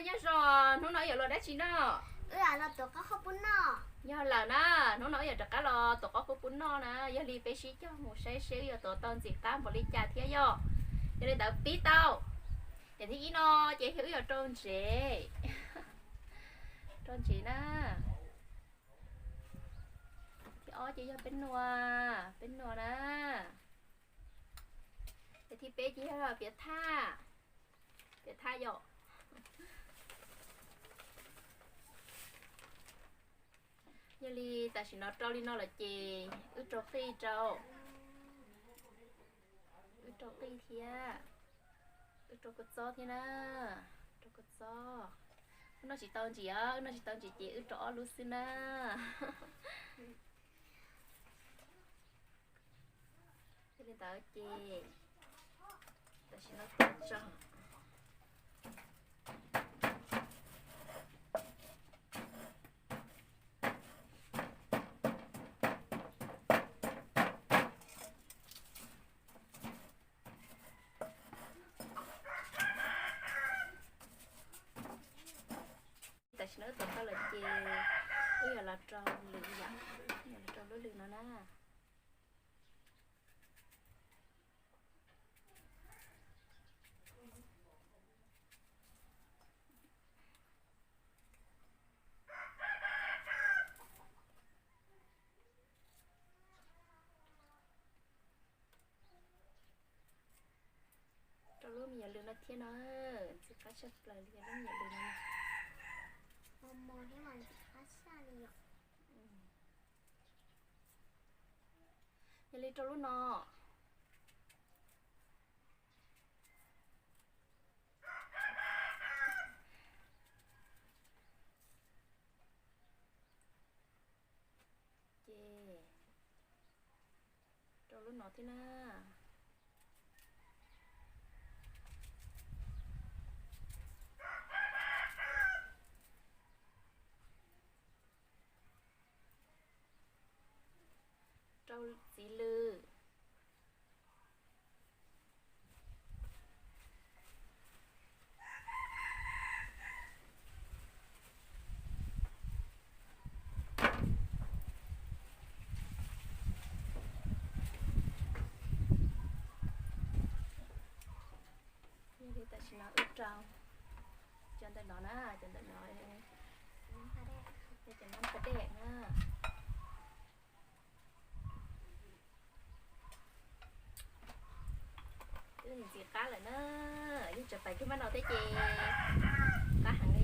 Nyob zoo, hnub no wb yuav los dab tsi noj? Wb yuav los tuav qaub qhuav pub noj. Yog lawm na, hnub no wb yuav rov qab los tuav qaub qhuav pub noj na, yog li peb sib cog mus saib seb wb yuav tuav tau ntxim qab npaum li cas thiab yom. Yog li ntawd pib tau. Ces thib ib no ces yog wb yuav rau ntsev, rau ntsev na. Thib ob ces yog peb nua, peb nua na. Ces thib peb ces yog piav thaj, piav thaj yom. Yog li tam sim no rau li no lawm ces wb rau qij rau, wb rau qij thiab, wb rau kua txob thiab na, rau kua txob. Wb noj tsis tau ntsis os, wb noj tsis tau ntsis ces wb rau ob lub xwb na. Yog li ntawd ces tam sim no tuav tso. Tam sim no wb tuav tau lawm ces wb yuav los rau lwm yom, los rau lub lwm no na. Rau lub me nyuam lwm no thiab no, ntxim qab tshaj plaws li lub me nyuam lwm no. Yog li rau lub no. Ces rau lub no thiab na. Rau txiv lwm. Yog li tam sim no wb rau cov ntawm no na, cov ntawm no, cov no pas dej na. Twb ntxim qab lawm na, yeej tseem pais kiag maj no thiab ces qab heev li.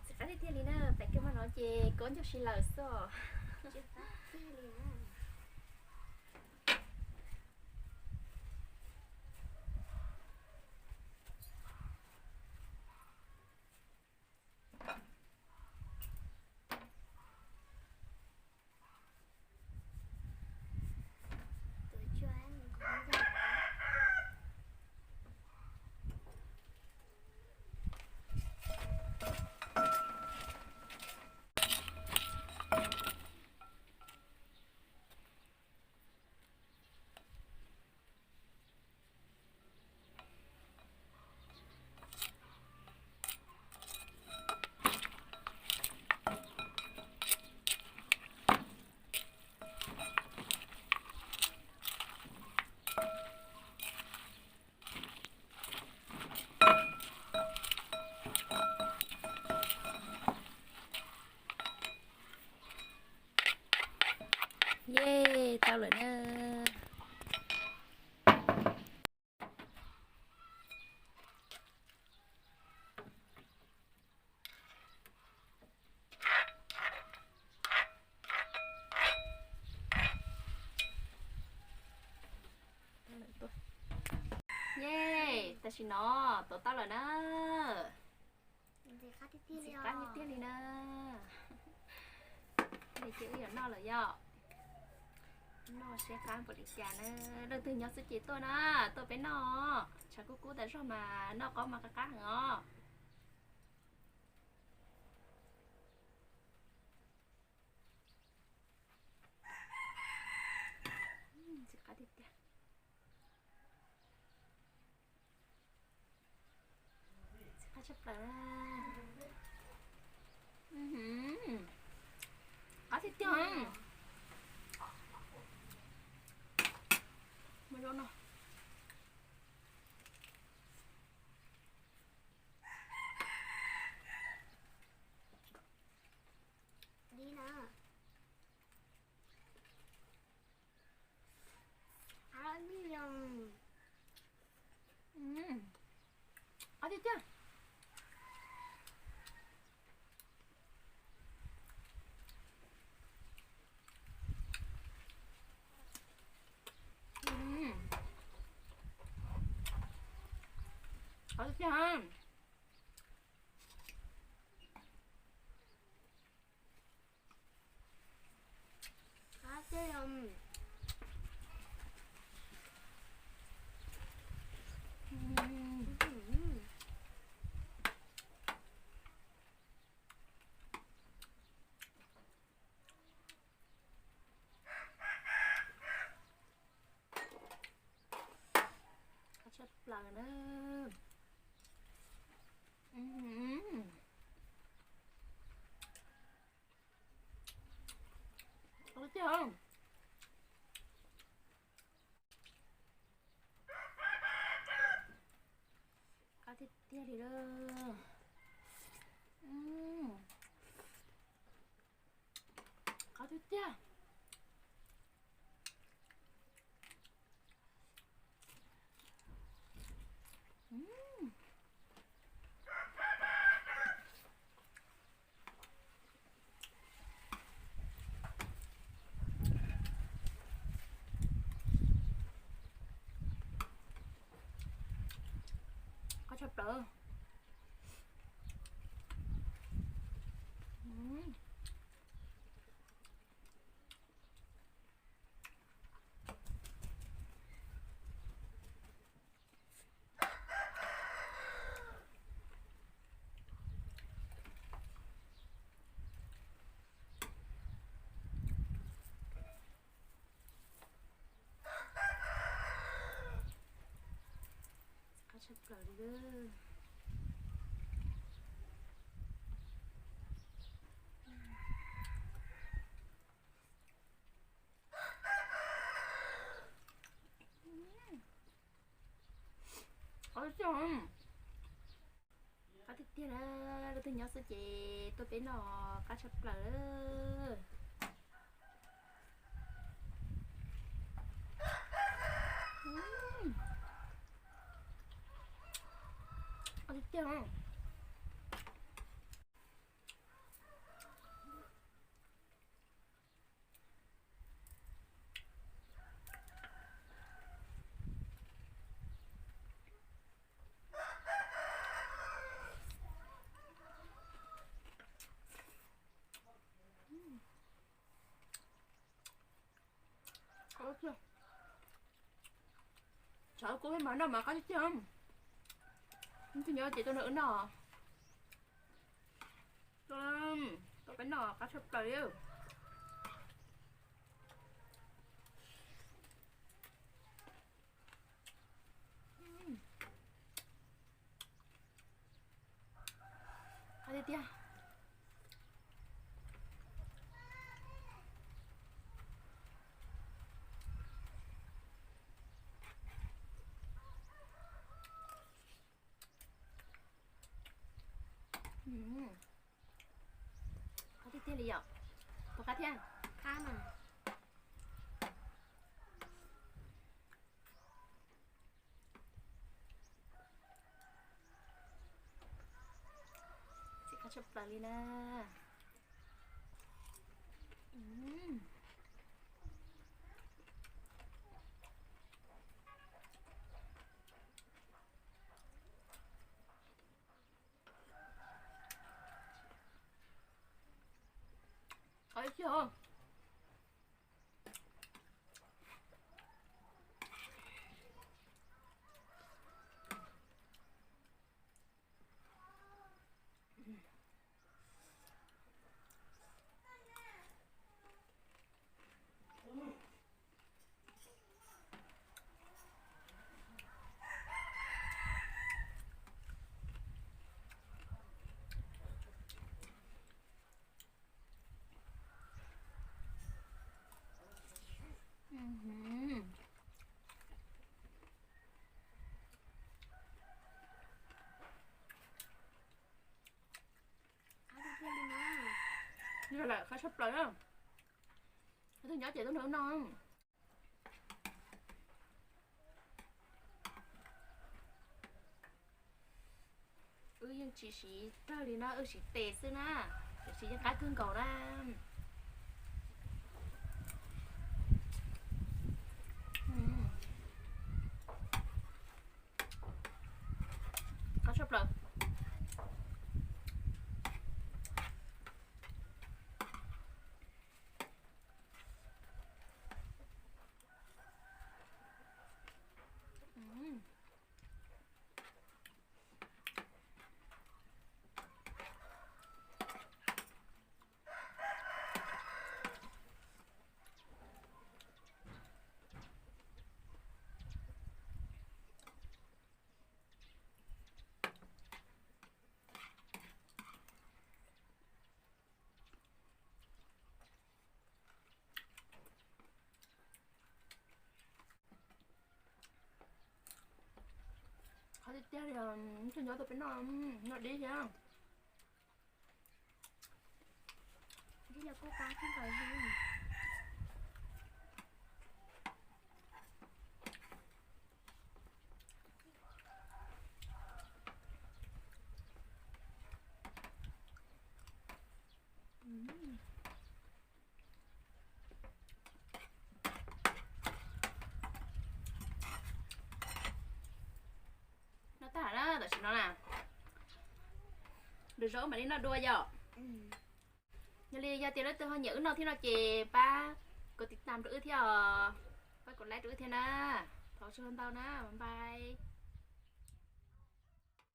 Ntxim qab tiag tiag li na, pais kiag maj no ces kua ncauj si lawm xwb os. Ye, tau lawm na. Ye, tam sim no tuav tau lawm na. Ntxim qab tiag tiag li na. Ces wb yuav noj lawm yom. Noj seb qab npaum li cas na. Leej twg nyob xwb ces tuaj na, tuaj peb noj. Tshav kub kub tas zog mas noj qaub mas qab qab heev os. Txiv qab tiag tiag. Txiv qab tshaj plaws. Qab tiag tiag. Muaj zaub no. Li na. Qab tiag tiag. Qab tiag tiag. Qab tshaj plaws na. Qab tiag. Qab tiag tiag li lawm. Qab tiag tiag. Qab tshaj plaws. Qab tshaj plaws li. Qab tiag tiag na, leej twg nyob xwb ces tuaj peb noj, qab tshaj plaws. Qab tiag tiag. Tshav kub mas noj mas qab tiag tiag. Leej twg nyob ces tuaj nrog wb noj. Tuaj, tuaj peb noj, qab tshaj plaws li. Qab tiag tiag. Qab tiag tiag li yom. Puas qab thiab? Qab mas. Txiv qab tshaj plaws li na. Qab tiag. Lawm, qab tshaj plaws na. Tus nyob ces tuaj nrog wb noj. Wb yeej tsis siv rawg li no, wb siv tes xwb na, tiam sis yeej qab kawg nkaus na. Qab tshaj plaws. Qhov tiag tiag li, tus nyob tus peb noj, noj dib thiab. Noj tag na, tam sim no na, lwm zaus mam li noj dua yom. Yog li yog tias leej twg ho nyiam wb noj thiab no ces pab kov tiv tam rau wb thiab os, pab kov like rau wb thiab na. Thov ua tsaug ntau na, bye bye.